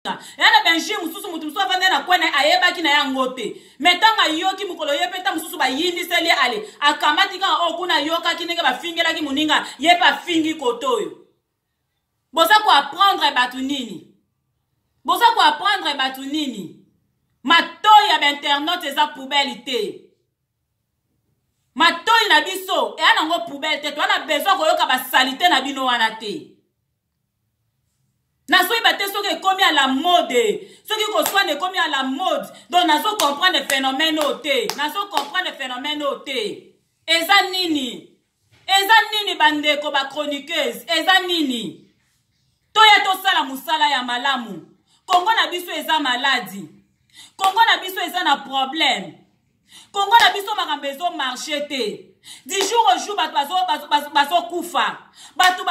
Eya na bainjure mosusu, moto mosusu avandai na coin na ye, ayebaki na yango te, mais ntango ayoki mokolo ye mpe, ntango mosusu bayindiseli ye, ale akamati kaka oyo kuna ayokaki ndenge bafingelaki moninga ye, mpe afingi kote oyo. Boza koapprendre bato nini? Boza koapprendre bato nini? Matoi ya bainternaute eza poubelle te. Matoi na biso eya nango poubelle te. Toza na besoin koyoka basalite na bino wana te. Nazoyeba te soki ekomi à la mode, soki koswana ekomi à la mode. Donc nazo comprendre phénomène oyo te, nazo comprendre phénomène oyo te. Eza nini? Eza nini, bandeko bachroniqueuse? Eza nini? Toya tosala mosala ya malamu. Kongo na biso eza maladi, Kongo na biso eza na problème, Kongo na biso makambo ezomarche te. Du jour au jour bato bazokufa, bato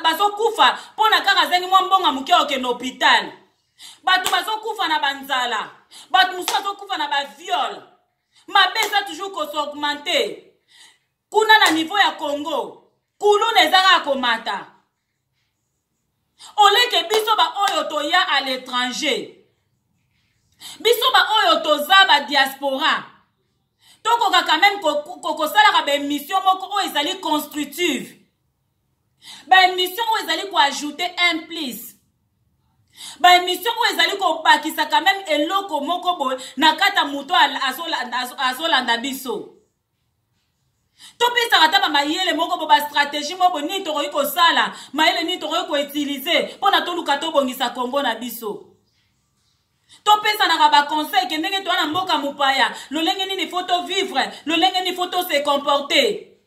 bazokufa mpo na kaka azangi mwa mbongo moke okende hôpital. Bato bazokufa na banzala, bato mosusu bazokufa na baviole. Mabe eza toujours kos'augmenter kuna na niveau ya Congo. Kuluna eza kaka komata. Oleke biso baoyo toya à l'étranger, biso baoyo toza badiaspora, tokoka quand même kosalaka baémission moko oyo ezali constructive, baémission oyo ezali koajouter un plus, baémission oyo ezali kobakisa quand même eloko moko boye na kati ya moto azolanda biso. Topesaka ata bamayele moko bo, bastratégie moko bo, nini tokoki kosala, mayele nini tokoki koutiliser mpona toluka tobongisa Kongo na biso. Topesanaka baconseil ke ndenge toza na mboka mopaya, lolenge nini faut tovivre, lolenge nini faut tose comporter.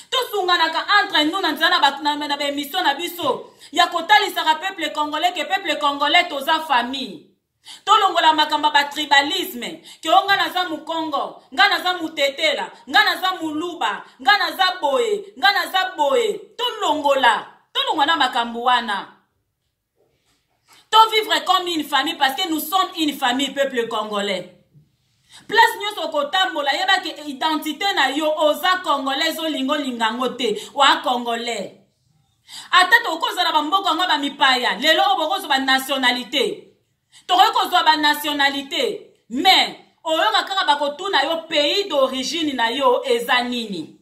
Tosunganaka entre nous na nzela na baémission na biso ya kotalisaka peuple congolais ke peuple congolais toza famille. Tolongola makambo ya batribalisme, ke o ngai naza Mokongo, ngai naza Motetela, ngai naza Moluba, ngai naza boye, ngai naza boye. Tolongola, tolongola na makambo wana. Tovivre comme une famille, parce que nous sommes une famille, peuple congolais. Place nyonso okotambola, yebaki identité na yo, oza congolais. Olinga olinga yango te, oa congolais. Ata tokozala bamboka yango bamipaya, lelo oyo bokozwa banationalité, tokoki kozwa banationalité, mais oyoka kaka bakotuna yo pays d'origine na yo eza nini.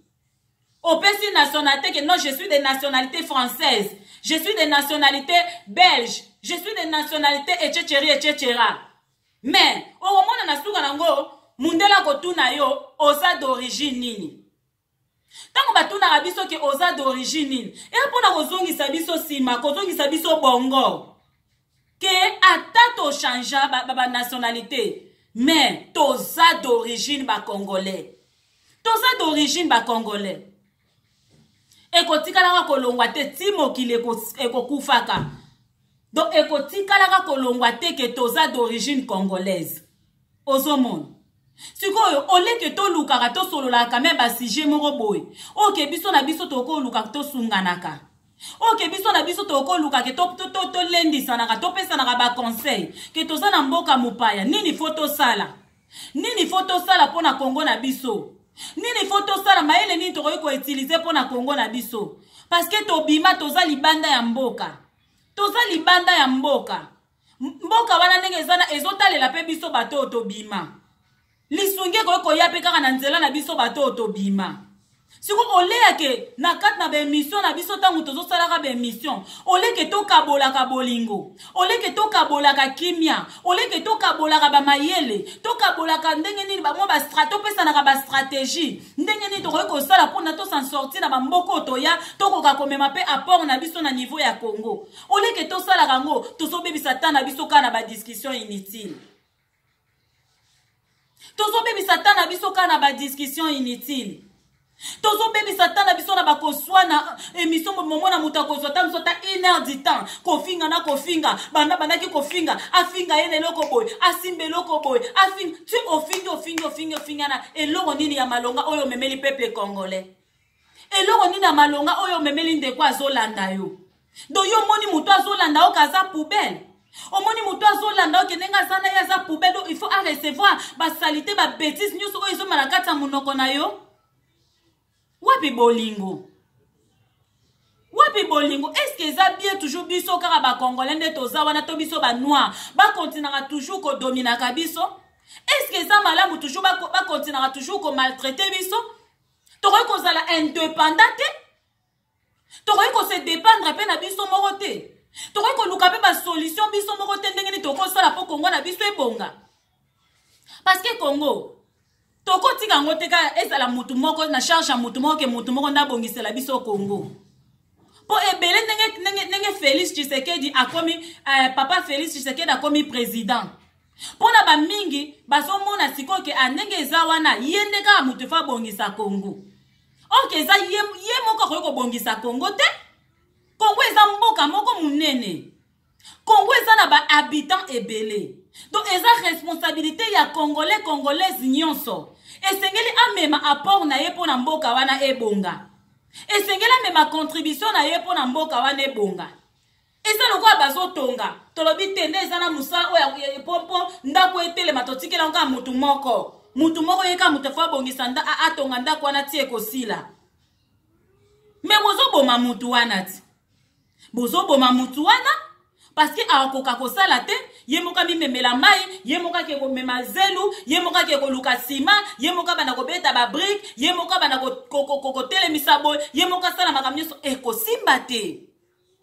Opesi nationalité ke non, je suis de nationalité française, je suis de nationalité belge, je suis de nationalité etc etc. Mais okomona na suka nango mundele akotuna yo oza d'origine nini. Ntango batunaka biso ke oza d'origine nini, eya mpona kozongisa biso nsima, kozongisa biso bongo ke ata tochange banationalité ba, ba mais toza d'origine bacongolais, toza d'origine bacongolais. Ekotikalaka kolongwa te ti mokili ekokufaka. Donc ekotikalaka kolongwa te ke toza d'origine congolaise. Ozomona sikoyo, oleke tolukaka tosololaka me basujet moko boye oyo ke biso na biso tokoluka tosunganaka, oyo ke biso na biso tokoluka ke tolendisanaka, topesanaka baconseil ke toza na mboka mopaya, nini faut tosala, nini faut tosala mpo na Kongo na biso, nini faut tosala, mayele nini tokoki koutiliser mpo na Kongo na biso. Parce que tobima, toza libanda ya mboka, toza libanda ya mboka. Mboka wana ndenge eza na ezotalela mpe biso bato oyo tobima. Lisungi ekoki koya mpe kaka na nzela na biso bato oyo tobima. Siko oleyake na kati na baémission na biso, ntango tozosalaka baémission, oleke tokabolaka bolingo, oleke tokabolaka kimia, oleke tokabolaka bamayele, tokabolaka ndenge nini bamwa, topesanaka bastratégie ndenge nini tokoki kosala mpona tos'en sortir na bamboka oyo toya, tokoka komema mpe apport na biso na niveau ya Congo. Oleke tosalaka yango, tozobebisa ta na biso kaka na badiscussion inutile, tozobebisa ta na biso kaka na badiscussion inutile, tozobebisa ta na biso na bakoswana. Émission momona moto akozwa ta mosu ata une heure du temps kofinga na kofinga, banda bandaki kofinga, afinga ye na eloko boye, asimba eloko boye, afinga ti ofingi, ofingi, ofingi, ofinga na eloko nini ya malonga oyo omemeli peuple congolais? Eloko nini ya malonga oyo omemeli ndeko azolanda yo? Donc yo omoni moto azolanda yo kaza poubelle, omoni moto azolanda oke ndenge aza na ye aza poubelle, donc il faut arecevoir basaleté, babêtises nyonso oyo ezoma na kati ya monoko na yo. Wapi bolingo? Wapi bolingo? Est ce que eza bien toujours biso kaka ba congolais nde toza wana to biso ba noir ba continuaka toujours ko dominaka biso? Est ce que eza malamu toujours ba, ba continuaka toujours ko maltraiter biso? Tokoki kozala indépendant te? Tokoki ko se dépendre mpe na biso moko te? Tokoki koluka mpe ba solution biso moko te ndenge nini tokosala mpo Congo na biso ebonga? Parce que Congo tokotika yango te kaka ezala mutu moko na charge ya mutu moko ke mutu moko nde abongisela biso Congo. Po ebele ndenge, ndenge, ndenge Félix Tshisekedi akomi, eh, papa Félix Tshisekedi akomi président. Mpo na bamingi bazomona sikoyo ke ah, ndenge eza wana ye nde kaka mutu efa abongisa Congo. Or ke eza ye, ye moko akoki kobongisa Congo te. Congo eza mboka moko monene. Congo eza na ba habitants ebele. Donc eza responsabilité ya congolais congolaise nyonso. Esengeli amema apport na ye mpo na mboka wana ebonga. Esengeli amema contribution na ye mpo na mboka wana ebonga. Eza lokola bazotonga, tolobi te nde eza na mosala oyo mpo mpo ndako etelema, totikela yango kaka motu moko. Motu moko ye kaka moto afo abongisa atonga ndako wana ti ekosila. Me bozoboma motu wana ti. Bozoboma mutu wana parce que akoka kosala te, ye moko amimemela mai, ye moko ake komema zelu, ye moko ake koluka sima, ye moko abanda kobeta ba brique, ye moko abanda kotelemisa boye, ye moko asala makambo nyonso. Ekosimba te,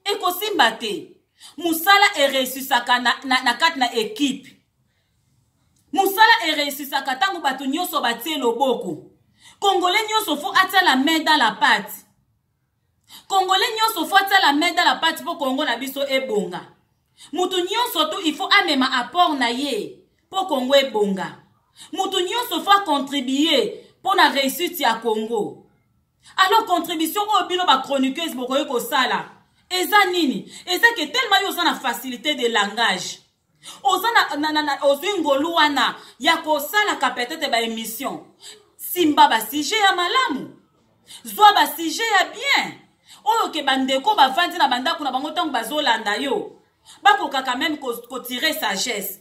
ekosimba te. Mosala ereusisaka na, na, na kati na equipe. Mosala ereusisaka ntango bato nyonso batie loboko. Congolais nyonso fo atia la main dans la pâte. Congolais nyonso fo atia la main dans la pâte mpo Congo na biso ebonga. Mutu nyonso tu il faut amema apport na ye mpo Congo ebonga. Mutu nyonso fo acontribuer mpo na réussite ya Congo. Alors contribution oyo bino ba chroniqueuse bokoki kosala eza nini? Eza ke tellement yo oza na facilité de langage, oza na, na, na, na, ozwi ngolu wana ya kosalaka peut-être ba émission, simba ba sujet ya malamu, zwa ba sujet ya bien oyo ke bandeko bavandi na bandako na bango ntango bazolanda yo bakoka quand même kotirer sagesse,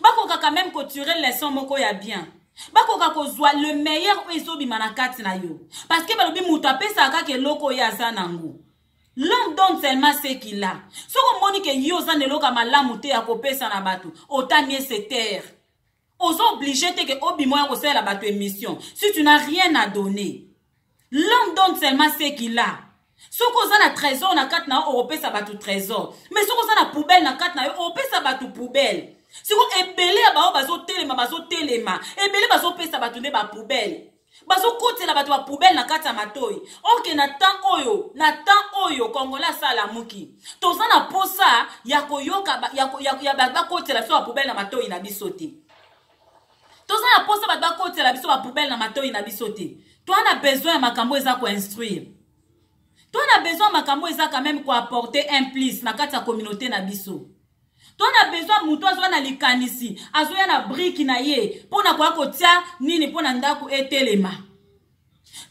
bakoka quand même kotirer leçon moko ya bien, bakoka kozwa le meilleur oyo ezobima na kati na yo. Parce que balobi moto apesaka kaka eloko oyo aza nango. L'homme donne seulement ce qu'il a. Soki omoni ke yo oza na eloko ya malamu te ya kopesa na bato, autant mieux se taire. Oza obligé te ke obima oya kosalela bato émission si tu n'as rien à donner. L'homme donne seulement ce qu'il a. Soki oza na trésor na kati na yo, okopesa bato trésor. Mais soki oza na poubelle na kati na yo, okopesa bato poubelle. Siko ebele ya bao bazotelema, bazotelema, ebele bazopesa bato nde ba poubelle. Bazokotela bato ba poubelle na kati ya matoi. Oke na temps oyo, na temps oyo Congolais asalamuki. Toza na posa ya koyoka ba, ya, ya, ya, ya bakotela biso ba poubelle na matoi na biso te. Toza na posa bato bakotela biso ba poubelle na matoi na biso te. Toza na besoin ya makambo eza ko instruire. Toza na besoin ya makambo eza quand même ko apporter un plus na kati ya communauté na biso. Toza na besoin moto azwa na likanisi, azoya na brique na ye mpo na koya kotia nini mpo na ndako etelema.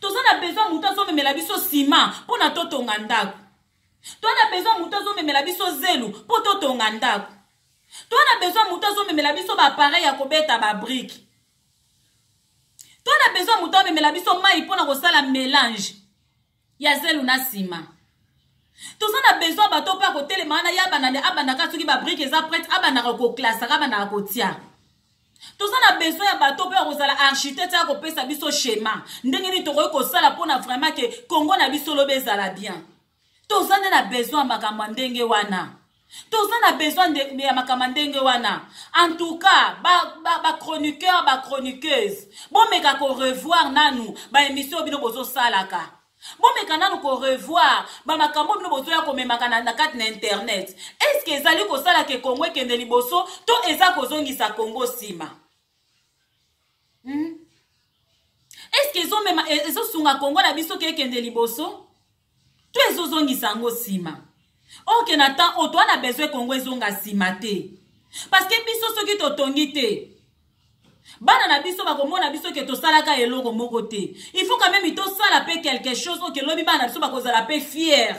Toza na besoin moto azomemela biso ciment mpo na totonga ndako. Toza na besoin moto azomemela biso zelu mpo totonga ndako. Toza na besoin moto azomemela biso ba appareil ya kobeta ba brique. Toza na besoin moto amemela biso mai mpo na kosala mélange ya zelu na ciment. Toza na besoin bato mpe akotelema wana ya abanda, abandaka soki ba brique eza prête, abandaka koklasaka, abandaka kotia. Toza na besoin ya bato mpe akozala architecte ya kopesa biso schéma ndenge nini tokoki kosala mpona vraiment ke Congo na biso lobi ezala bien. Toza nde na besoin ya makambo ya ndenge wana. Toza na besoin ya makambo ya ndenge wana. En tout cas, ba chroniqueur, ba chroniqueuse, bomeka ko revoir nanu ba émission bino bozosalaka. Bomeka nanu ko revoir ba makambo bino bozoya komemaka na kati na internet. Est-ce que ezali kosala ke Congo ekende liboso to eza kozongisa Congo nsima? Est-ce que ezomema, ezosunga Congo na biso ke ekende liboso to ezozongisa yango nsima? Ok, na temps oyo toza na besoin Congo ezonga nsima te. Parce que biso soki totongi te, bana na biso bakomona biso ke tosalaka eloko moko te. Il faut quand même tosala pe quelque chose oyo ke lobi bana na biso bakozala pe fier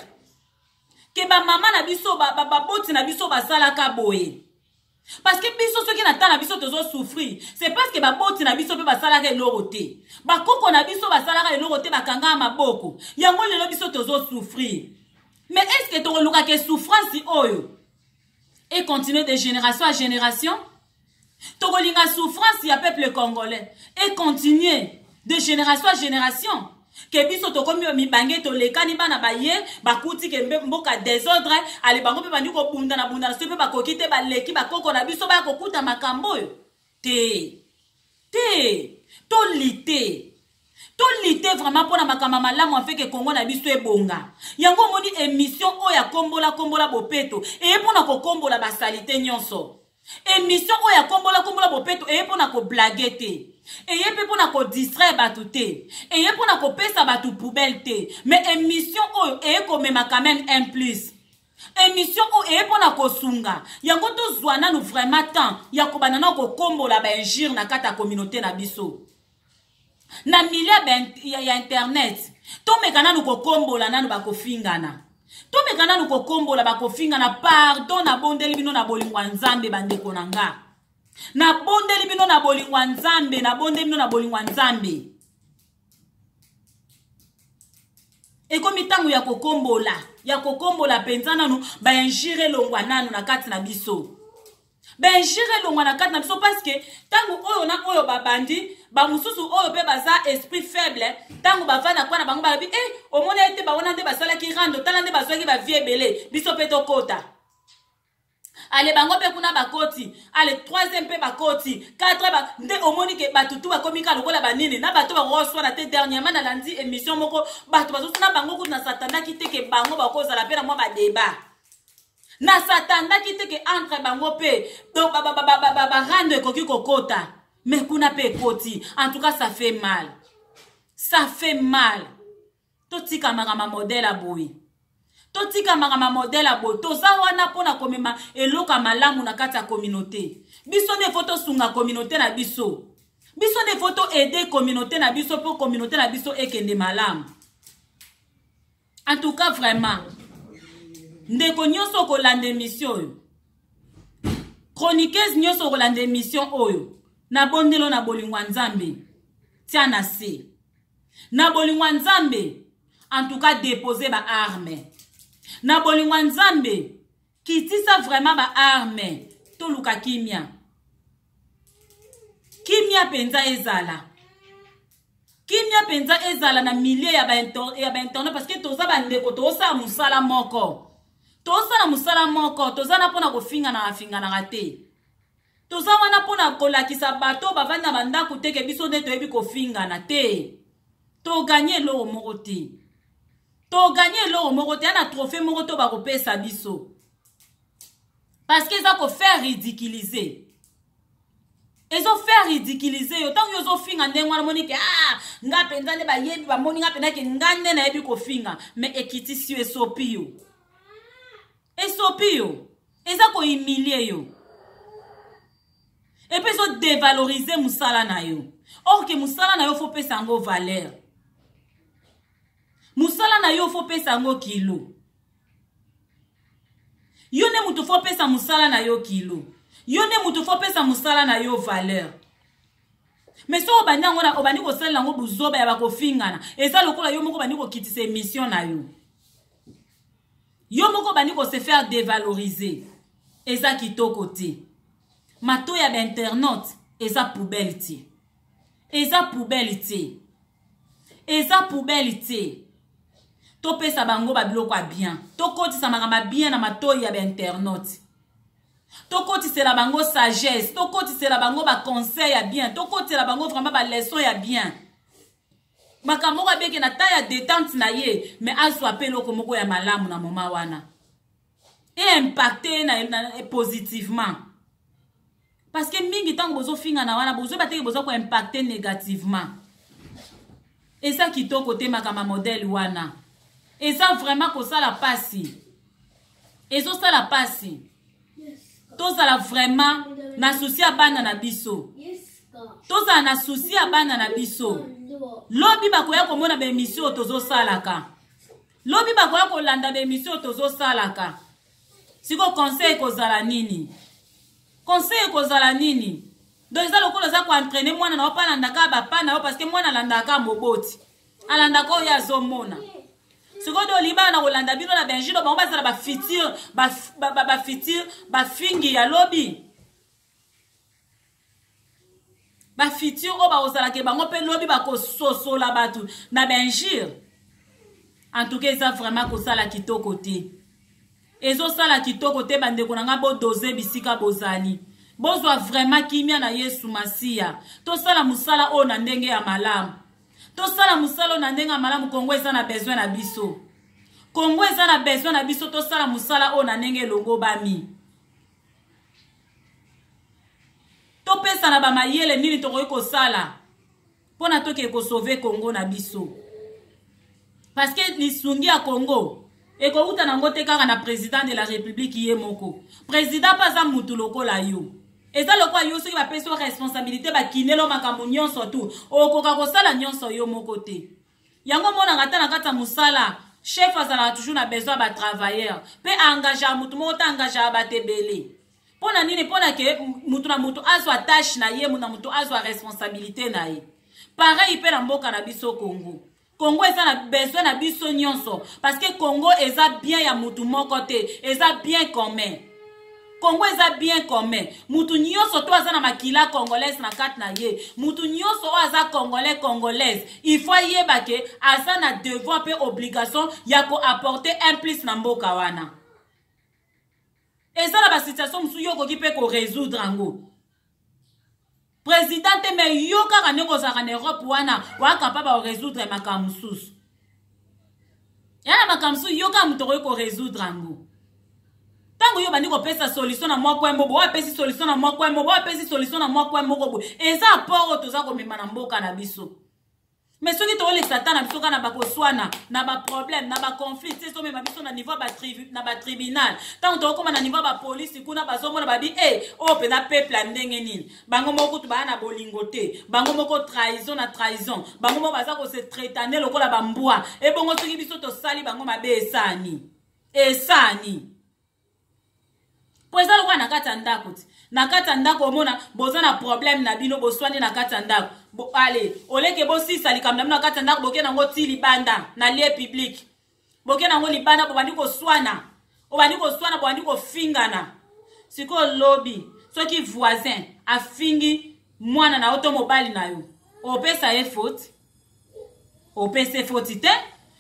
ke ba mama na biso, baboti na biso basalaka boye. Parce que biso soki na temps na biso tozo souffrir, c'est parce que baboti na biso pe basalaka eloko te. Bakoko na biso basalaka eloko te, bakangaka maboko. Yango lelo biso tozo souffrir. Mais est ce que tokoluka ke souffrance oyo econtinue de génération à génération? Tokolinga souffrance ya peuple congolais econtinue de génération à génération? Ke biso tokomi mibange, tolekani, bana baye bakuti ke mboka désordre, ale bango mpe bandi kobundana bundana, soki mpe bakoki te, baleki bakoko na biso, baya kokuta makambo oyo te. Te, toli te, toli te vraiment mpona makambo malamu afeke Kongo na biso ebonga. Yango omoni émission oyo akombola kombola bopeto eye mpona kokombola basaleté nyonso. Émission oyo akombola kombola bopeto eye mpona koblaguer te, eye mpe mpona kodistraire bato te, eye mpona kopesa bato poubelle te, mais émission oyo eye komema quand même un plus. Émission oyo eye mpona kosunga. Yango tozwa nanu vraiment temps ya kobanda na kokombola bainjure na kati ya communauté na biso, na milieu ya internet. Tomeka nanu kokombola nanu bakofingana, tomeka nanu kokombola bakofingana. Pardon, nabondeli bino na bolingo ya Nzambe, bandeko na nga, nabondeli bino na bolingo ya Nzambe, nabondeli bino na bolingo ya Nzambe. Ekomi ntango ya kokombola, ya kokombola mpenza nanu bainjure elongwa nanu na kati na biso, bainjure elongwa na kati na biso, parce que ntango oyo na oyo babandi, bamosusu oyo mpe baza esprit faible, ntango bavanda kwa na bango, balobi: "E, omoni ete bawana nde basalaki rando, tala nde bazwaki bavie ebele, biso mpe tokota." Ale bango mpe kuna bakoti, ale troisième mpe bakoti, quatre ba, nde omoni ke bato tu bakomi kaka lokola banini na bato bakokoswana te. Dernièrement nalandi émission moko, bato bazosana bango kutu, nasatandaki te ke bango bakozala mpe na mwa badébat, nasatandaki te ke entre bango mpe donc barando ekoki kokota, mais kuna mpe ekoti. En tout cas, ça fait mal, ça fait mal. Totika makambo modèle ya boye, totika makambo modèle ya boye. Toza wana mpona komema eloko ya malamu na kati ya communauté. Biso nde faut tosunga communauté na biso, biso nde faut toaider communauté na biso mpo communauté na biso ekende malamu. En tout cas, vraiment, ndeko nyonso okolanda émission oyo, chroniqueuse nyonso okolanda émission oyo, nabondelo na bolingo ya Nzambe, tia na se na bolingo ya Nzambe. En tout cas, dépose baarmes na bolingo ya Nzambe, kitisa vraiment baarmes, toluka kimia, kimia mpenza ezala, kimia mpenza ezala na milieu ya bainternet, parce que toza bandeko, tozosala mosala moko, tozosala mosala moko. Toza na mpona kofinganaka finganaka te, toza wana mpona kolakisa bato bavandi na bandako te ke biso nde toyebi kofingana te. Togagner eloko moko te, togagner eloko moko te ya na trophée moko to bakopesa biso, parce que eza kofaire ridiculiser, ezofaire ridiculiser yo. Ntango yo ozofinga ndenge wana, moni ke: "Ah, nga mpenza nde bayebi, bamoni nga mpenza ke nga nde nayebi kofinga." Mais ekitisi yo, esopi yo, esopi yo, eza kohumilier yo et puis ezodévaloriser mosala na yo. Or ke mosala na yo, faut pesa yango valeur, mosala na yo, faut pesa yango kilo. Yo nde motu faut pesa mosala na yo kilo, yo nde motu faut pesa mosala na yo valeur. Mais soki obandi yango, obandi kosalela yango buzoba ya bakofingana, eza lokola yo moko obandi kokitisa émission na yo, yo moko obandi kose faire dévaloriser. Eza kitoko te. Matoi ya bainternaute eza poubelle te, eza poubelle te, eza poubelle te. Topesa bango babiloko ya bien, tokotisa makambo ya bien na matoi ya bainternaute, tokotisela bango sagesse, tokotisela bango baconseil ya bien, tokotisela bango vraiment baleçon ya bien, makambo moko abeke na ta ya détente na ye, mais azwa mpe eloko moko ya malamu na moma wana e impacte na positivement. Parce que mingi ntango bozofingana wana, bozoyeba teke boza koimpacter négativement. Eza kitoko te. Makambo modèle wana eza vraiment kosala pasi, ezosala pasi. Tozala vraiment na souci ya bana na biso, tozala na souci ya bana na biso. Lobi bakoya komona baémission oyo tozosalaka, lobi bakoya kolanda baémission oyo tozosalaka. Siko conseil ekozala nini? Conseil ekozala nini? Donc eza lokola oza koentraîner mwana na yo mpo alandaka bapa na yo, parce que mwana alandaka moboti, alandaka oyo azomona. Sikoyo nde olingi bana na kolanda bino na benjino, bango bazala bafutur bafutur bafingi ya lobi, bafutur oyo bakozalaka bango mpe lobi bakososola bato na bainjure. En tout cas eza vraiment kosala kitoko te, ezosala kitoko te. Bandeko na ngai, bodoze bisika bozali, bozwa vraiment kimia na Yesu Masiya. Tosala mosala oyo na ndenge ya malamu, tosala mosala oyo na ndenge ya malamu. Kongo eza na besoin na biso, Kongo eza na besoin na biso. Tosala mosala oyo na ndenge elongobami, topesana bamayele nini tokoki kosala mpona tokee kosauver Kongo na biso, parce que lisungi ya Kongo ekowuta nango te kaka na président de la République ye moko. Président mpe aza mutu lokola yo, eza lokola yo. Soki bapesi yo responsabilité, bakinelo makambo nyonso tu, okoka kosala nyonso yo moko te. Yango omonaka ata na kati ya mosala, chef azalaka toujours na besoin ya batravailleur, mpe aengageaka motu moko te, aengageaka bato ebele. Mpo na nini? Mpo na ke mutu na mutu azwa tâche na ye, mutu na mutu azwa responsabilité na ye. Pareil mpe na mboka na biso Congo. Congo eza na besoin na biso nyonso, parce que Congo eza bien ya mutu moko te, eza bien commun. Congo eza bien commun. Mutu nyonso to aza na makila congolaise na kati na ye, mutu nyonso oyo aza congolais, congolaise, il faut ayeba ke aza na devoir mpe obligation ya koapporter un plus na mboka wana. Eza na basituation mosusu yo okoki mpe korésoudre yango, président te, mais yo kaka ndenge ozalaka na Europe wana, oa capable ya korésoudre makambo mosusu. Ya na makambo mosusu yo kaka moto okoki korésoudre yango. Ntango yo bandi kopesa solution na mwa coin moko, oyo apesi solution na mwa coin moko, oyo apesi solution na mwa coin moko boye, eza apport oyo toza komema na mboka na biso. Mais soki toolekisa ata na biso kaka na bakoswana, na baproblème, na baconflit, ti ezomema biso na niveau na batribunal, ntango tokokóma na niveau ya bapolisi kuna, bazomona babi e oyo mpenza peuple ya ndenge nini? Bango moko kutu baya na bolingo te, bango moko trahison na trahison, bango moko baza kose traitane lokola bambwa. Ebongo soki biso tosali bango mabe, esani esani? Po eza lokola na kati ya ndako ti na kati ya ndako, omona boza na problème na bino, boswani na kati ya ndako bo, ale oleke bosisa likambo na bino na kati ya ndako, boke nango ti libanda na lieu public, boke nango libanda, bobandi koswana, obandi koswana, bobandi kofingana. Sikoyo lobi soki voisin afingi mwana na yo to mobali na yo, opesa ye faute? Opesa faute te,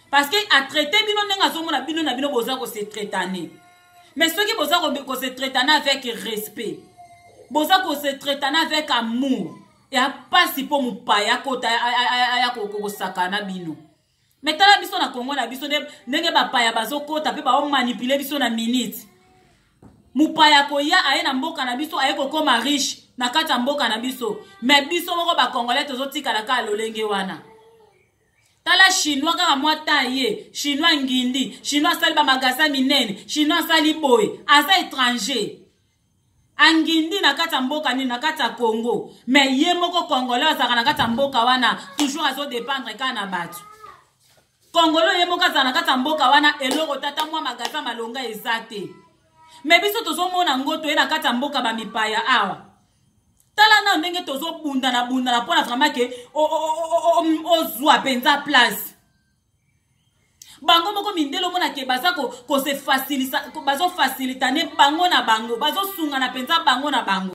parce que atraite bino ndenge azomona bino na bino boza kose traitane. Mais soki boza kose traitane avec respect, boza kose traitane avec amour, ya pasi mpo mopaya akota aya kosaka na bino. Mais tala biso na Kongo na biso, ndenge bapaya bazokota mpe baomanipuler biso na minute. Mopaya koya aye na mboka na biso, aye kokóma riche na kati ya mboka na biso, mais biso moko bacongolais tozotikala kaka lolenge wana. Tala Chinois kaka mwa ta ye Chinois ngindi, Chinois asali bamagasin minene, Chinois asali boye, aza étranger, angindi na kati ya mboka nini? Na kati ya Congo. Mais ye moko congolais azalaka na kati ya mboka wana, toujours azodépendre kaka na bato. Congolais ye moko azala na kati ya mboka wana, eloko tata mwa magasin malonga eza te. Mais biso tozomona ngo, toye na kati ya mboka bamipaya awa, tala nano ndenge tozobundana bundana mpona vraiment ke ozwa mpenza place. Bango moko mindele, omona ke baza kose bazofacilitane bango na bango, bazosungana mpenza bango na bango.